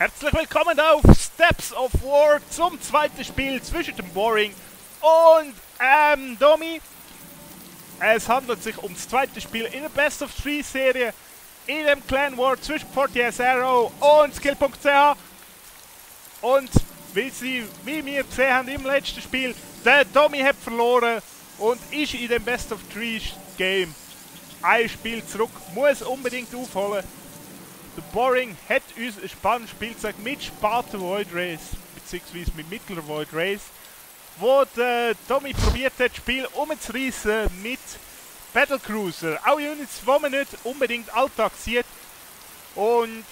Herzlich willkommen auf Steps of War zum zweiten Spiel zwischen dem Boring und Domi. Es handelt sich um das zweite Spiel in der Best of 3 Serie in dem Clan War zwischen 40S Arrow und Skill.ch. Und wie wir gesehen haben im letzten Spiel, der Domi hat verloren und ist in dem Best of 3 Game ein Spiel zurück, muss unbedingt aufholen. Der Boring hat uns ein spannendes Spiel gezeigt mit später Void Race, beziehungsweise mit mittlerer Void Race, wo der Domi probiert hat, das Spiel umzureißen mit Battlecruiser. Auch Units, die man nicht unbedingt Alltag sieht. Und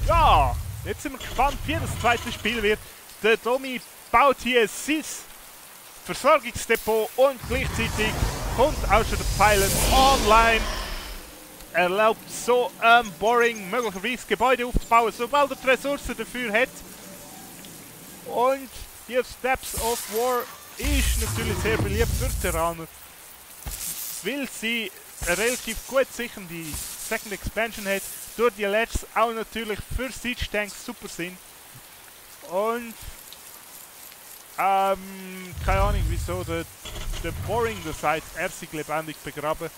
ja, jetzt sind wir gespannt, wie das zweite Spiel wird. Der Domi baut hier sein Versorgungsdepot und gleichzeitig kommt auch schon der Pilot online. Erlaubt so Boring möglicherweise Gebäude aufzubauen, sobald er die Ressourcen dafür hat. Und die Steps of War ist natürlich sehr beliebt für Terraner, weil sie relativ gut sicher die Second Expansion hat, durch die Ledges auch natürlich für Siege Tanks super sind. Und keine Ahnung wieso der Boring da sagt, er sich lebendig begraben.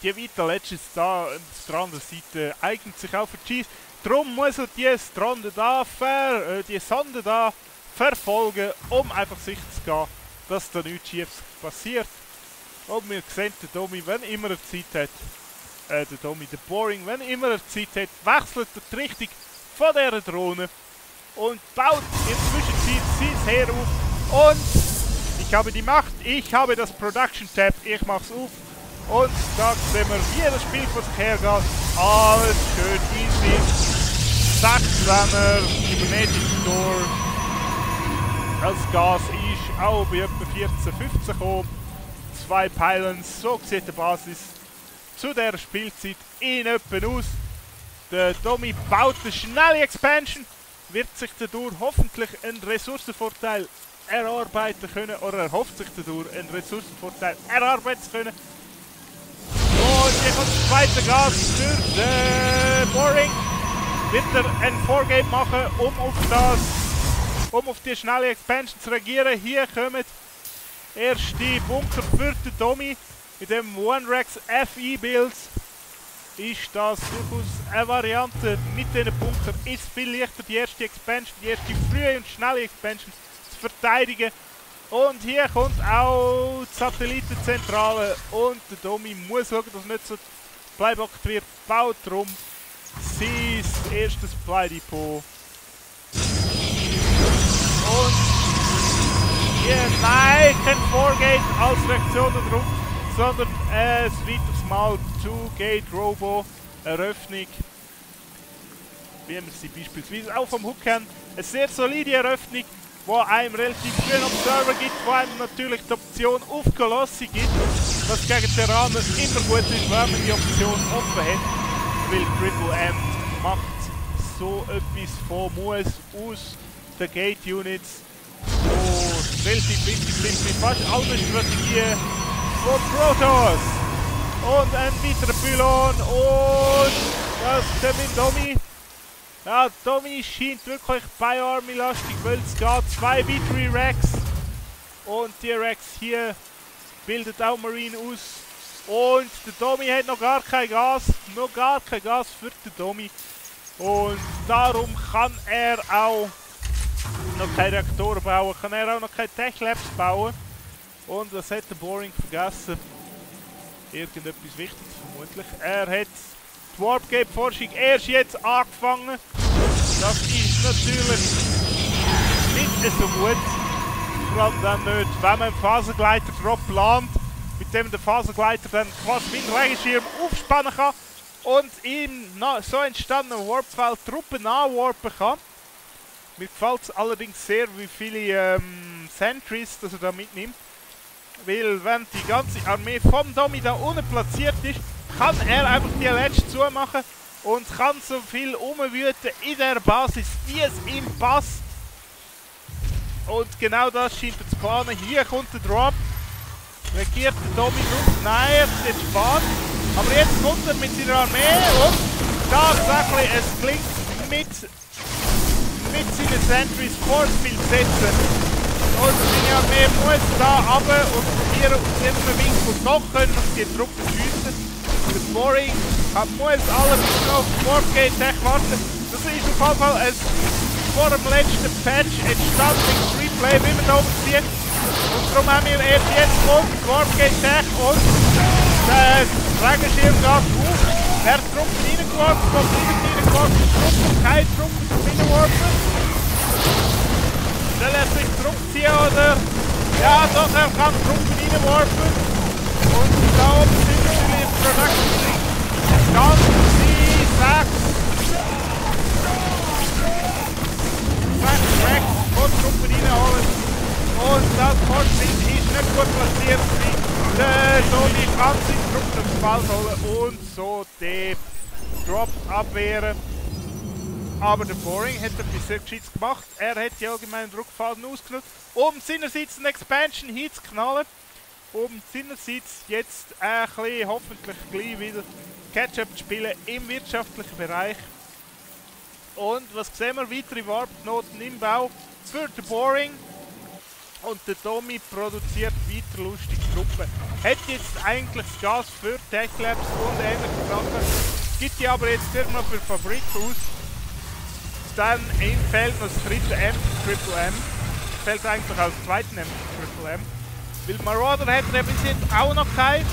Die weiten Ledges da auf der anderen Seite eignet sich auch für Cheese. Darum muss er die Sonde da verfolgen, um einfach sicher zu gehen, dass da nichts Schiefes passiert. Und wir sehen den Domi, wenn immer er Zeit hat, der Boring, wenn immer er Zeit hat, wechselt er die Richtung von dieser Drohne und baut in der Zwischenzeit sein Heer auf. Und ich habe die Macht, ich habe das Production Tab, ich mache es auf. Und da sehen wir, wie das Spiel vor sich hergeht. Alles schön easy. 16er, Cybernetic Door. Das Gas ist auch bei etwa 14, 15 gekommen. 2 Pylons, so sieht die Basis zu dieser Spielzeit in etwa aus. Der Domi baut eine schnelle Expansion, wird sich dadurch hoffentlich einen Ressourcenvorteil erarbeiten können, oder erhofft sich dadurch einen Ressourcenvorteil erarbeiten zu können. Und hier kommt das zweite Gas für den Boring. Wird er ein Vorgame machen, um auf die schnelle Expansion zu reagieren. Hier kommen erste Bunker für den Domi. Mit dem OneRex FE-Builds ist das durchaus eine Variante. Mit diesen Bunkern ist es viel leichter, die erste Expansion, die erste frühe und schnelle Expansion zu verteidigen. Und hier kommt auch die Satellitenzentrale und der Domi muss schauen, dass nicht so Bleibockt wird. Baut drum sein erstes Supply-Depot. Und hier, nein, kein Vorgate als Reaktion darauf, sondern ein weiteres Mal Two-Gate-Robo, Eröffnung. Wie wir sie beispielsweise auch vom Hook kennen. Eine sehr solide Eröffnung, wo einem relativ frühen Observer gibt, wo einem natürlich die Option auf Kolossi gibt, was gegen Terraner immer gut ist, wenn man die Option offen hat, weil Triple M macht so etwas von Muss aus den Gate Units, wo relativ wichtig sind mit fast allen Strategien von Protoss. Und ein weiterer Pylon und das kommt mit Domi. Ja, Domi scheint wirklich bei Army-lastig, weil es geht 2 weitere Racks. Und die Racks hier bildet auch Marine aus. Und der Domi hat noch gar kein Gas. Noch gar kein Gas für den Domi. Und darum kann er auch noch keine Reaktoren bauen. Kann er auch noch keine Tech Labs bauen. Und was hat der Boring vergessen? Irgendetwas Wichtiges vermutlich. Er hat die Warp Gate Forschung erst jetzt angefangen. Das ist natürlich nicht so gut. Vor allem dann nicht, wenn man einen Phasengleiter Drop plant, mit dem der Phasengleiter dann quasi wie ein Regenschirm aufspannen kann und ihm so entstandenen Warpfeld Truppen anwarpen kann. Mir gefällt es allerdings sehr, wie viele Sentries das er da mitnimmt. Weil wenn die ganze Armee vom Domi da unten platziert ist, kann er einfach die Ledge zumachen und kann so viel umwüten in der Basis, wie es ihm passt. Und genau das scheint er zu planen. Hier kommt der Drop. Reagiert der Domi drauf? Nein, er ist jetzt spät. Aber jetzt kommt er mit seiner Armee und tatsächlich, es klingt mit seinen Sentries Forcefield setzen. Und seine Armee muss da runter und probieren aus ihrem Winkel doch können auf die Truppen schiessen. Der Boring muss alle auf die Warpgate warten. Das ist auf jeden Fall ein vor dem letzten Patch entstandenes Replay, wie man da oben sieht. Und darum haben wir erst jetzt kommt Warpgate und der Regenschirm geht auf. Er hat Truppen reingeworfen, kommt nicht reingeworfen, Truppen, keine Truppen reingeworfen. Der lässt sich zurückziehen, oder? Ja, doch, er kann Truppen reinwerfen. Und da oben sind wir natürlich im Production. Ganz die 6 Tracks von Truppen reinholen. Und das Fortschritt ist nicht gut platziert. Der Tommy kann sich Truppen aufs Feld holen und so den Drop abwehren. Aber der Boring hat etwas sehr Gescheites gemacht. Er hat die allgemeinen Druckfaden ausgenutzt, um seinerseits eine Expansion hinzuknallen. Um seinerseits jetzt ein bisschen, hoffentlich gleich wieder Catch-up zu spielen im wirtschaftlichen Bereich. Und was sehen wir? Weitere Warp-Knoten im Bau für den Boring. Und der Tommy produziert weiter lustige Truppen. Hat jetzt eigentlich das Gas für Tech Labs und ähnliche Sachen. Gibt die aber jetzt erstmal für die Fabrik aus. Dann ihm fehlt noch das dritte M, Triple M. Fehlt eigentlich als zweiten M, Triple M. Weil Marauder hat er bis jetzt auch noch keinen.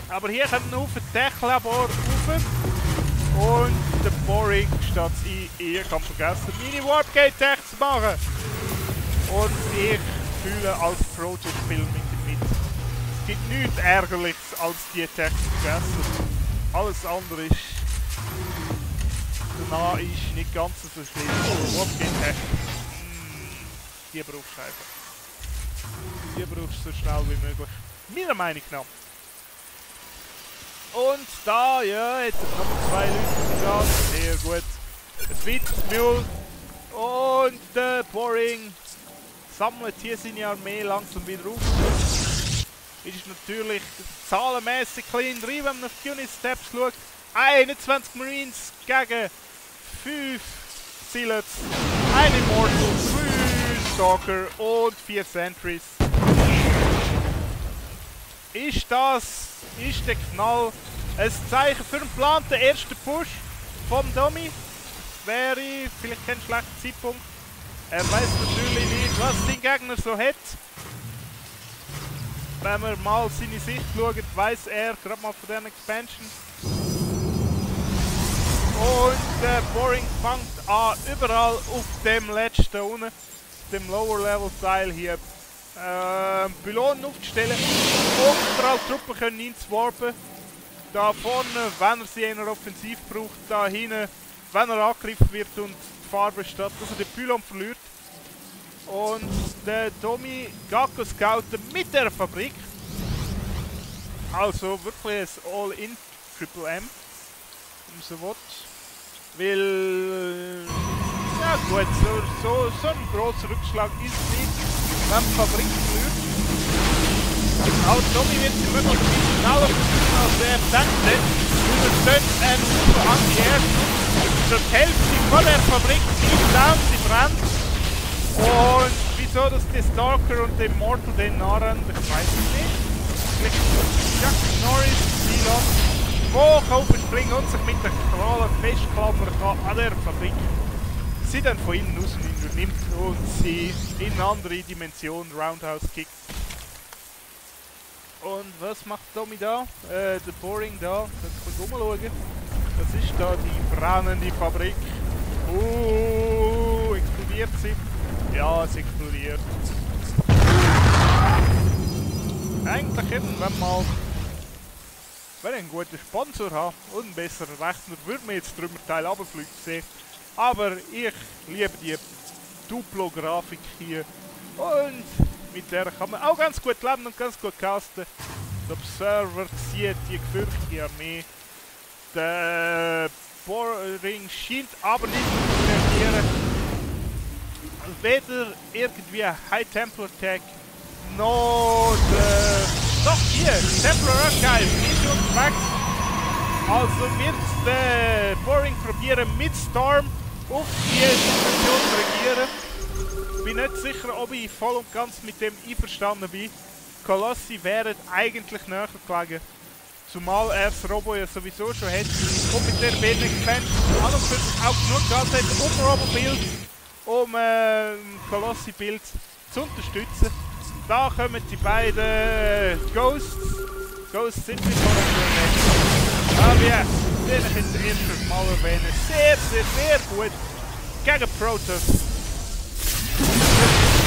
Aber hier kommt ein Haufen Tech-Labor rauf. Und der Boring statt ihr kann vergessen, meine Warpgate-Tech zu machen. Und ich fühle als Project-Film mit. Es gibt nichts Ärgerliches als die Tech zu vergessen. Alles andere ist... Danach ist nicht ganz so schlimm. Oh, Warpgate-Tech. Die brauchst du einfach. Die brauchst du so schnell wie möglich. Meiner Meinung nach. Und da, ja, jetzt noch 2 Leute dran. Sehr gut. Ein weiteres Mule. Und der Boring sammelt hier seine Armee langsam wieder auf. Ist natürlich zahlenmäßig klein drin, wenn man auf die Unit Steps schaut. 21 Marines gegen 5 Zealots, 1 Immortal, 3 Stalker und 4 Sentries. Ist der Knall ein Zeichen für den geplanten ersten Push vom Dummy? Wäre vielleicht kein schlechter Zeitpunkt. Er weiß natürlich nicht, was sein Gegner so hat. Wenn wir mal seine Sicht schauen, weiß er gerade mal von dieser Expansion. Und der Boring fängt an, überall auf dem letzten unten, dem Lower Level Teil hier, Pylonen aufzustellen, um überall Truppen können einzuwarpen. Da vorne, wenn er sie in einer Offensiv braucht, da hinten, wenn er angegriffen wird und die Farbe statt, dass er den Pylon verliert. Und der Tommy geht scouten mit der Fabrik. Also wirklich ein All-in Triple M, um so will. Weil, ja gut, so ein grosser Rückschlag ist es nicht, wenn die Fabrik verliert. Auch Tommy wird sie möglichst schneller versuchen, als er denkt hat. Und er steht ein Haufen Anti-Air. Schon die Hälfte von der Fabrik ist down, sie brennt. Und wieso dass die Stalker und der Immortal den nachrennen, ich weiß es nicht. Vielleicht Chuck Norris, Elon, wo kaufen springen und sich mit der Kralle festklammern kann an der Fabrik. Sie dann von innen aus nimmt und sie in eine andere Dimension Roundhouse kickt. Und was macht Tommy da? Der Boring da, kannst du mal rumschauen. Das ist da die brennende Fabrik. Explodiert sie? Ja, es explodiert. Eigentlich eben, wenn ich einen guten Sponsor habe und einen besseren Rechner, würde mir jetzt Trümmerteil runterfliegen sehen. Aber ich liebe die Duplo-Grafik hier. Und mit der kann man auch ganz gut leben und ganz gut casten. Der Observer sieht die gefürchtete Armee. Der Boring scheint aber nicht zu reagieren. Weder irgendwie High Templar Tech noch doch hier, Templar Archive ist unterwegs. Also wird der Boring probieren. probieren mit Storm auf die Situation zu reagieren. Bin nicht sicher, ob ich voll und ganz mit dem einverstanden bin. Colossi wären eigentlich näher gelegen. Zumal er das Robo ja sowieso schon hat. Und mit der wenig Fans an und für sich auch genug Gas hat, um Robo-Bild, um Colossi-Bild zu unterstützen. Da kommen die beiden Ghosts. Ghosts sind nicht von der aber ja, den ich jetzt erst mal erwähnen. Sehr, sehr, sehr gut gegen Protoss.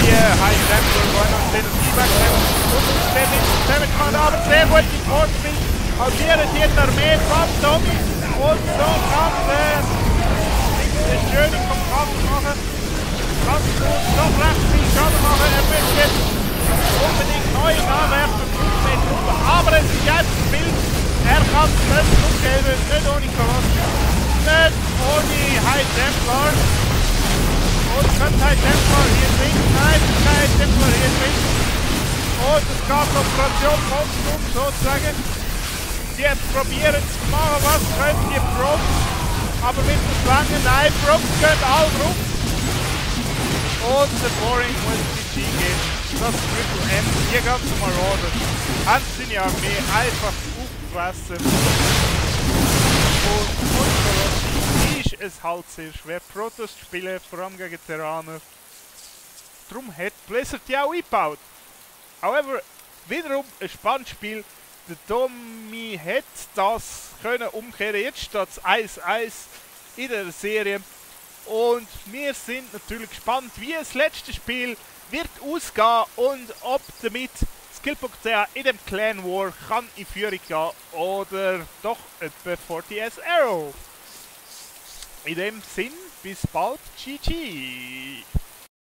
Die High Templar wollen noch den Feedback haben und der nicht zusammenkommen, aber sehr gut die Fortspiel. Halbieren hier die Armee von Tommy und so kann der Schöne vom Kampf machen. Kann noch recht viel Schaden machen, er möchte jetzt unbedingt neue Nachwerfer mit Truppen, aber es ist jetzt ein Bild. Er kann es nicht zurückgeben, nicht ohne Colossi, nicht ohne High Templar. Und könnte High Templar hier trinken? Nein, es ist kein High Templar hier trinken. Und es geht Operation Monstrum sozusagen. Die probieren zu machen, was können die Probes. Aber mit dem langen Nein, Probes können alle rum. Und der Boring muss die G geben. Das Triple M, die ganze Marauder, haben seine Armee einfach aufgefressen. Und Colossi ist es halt sehr schwer, Protoss zu spielen, vor allem gegen Terraner. Darum hat Blizzard die auch eingebaut. However, wiederum ein spannendes Spiel. Der Tommy hat das können umkehren. Jetzt steht es 1-1 in der Serie. Und wir sind natürlich gespannt, wie das letzte Spiel wird ausgehen und ob damit Skill.ch in dem Clan War kann in Führung gehen oder doch etwa 40S Arrow. In dem Sinn, bis bald, GG!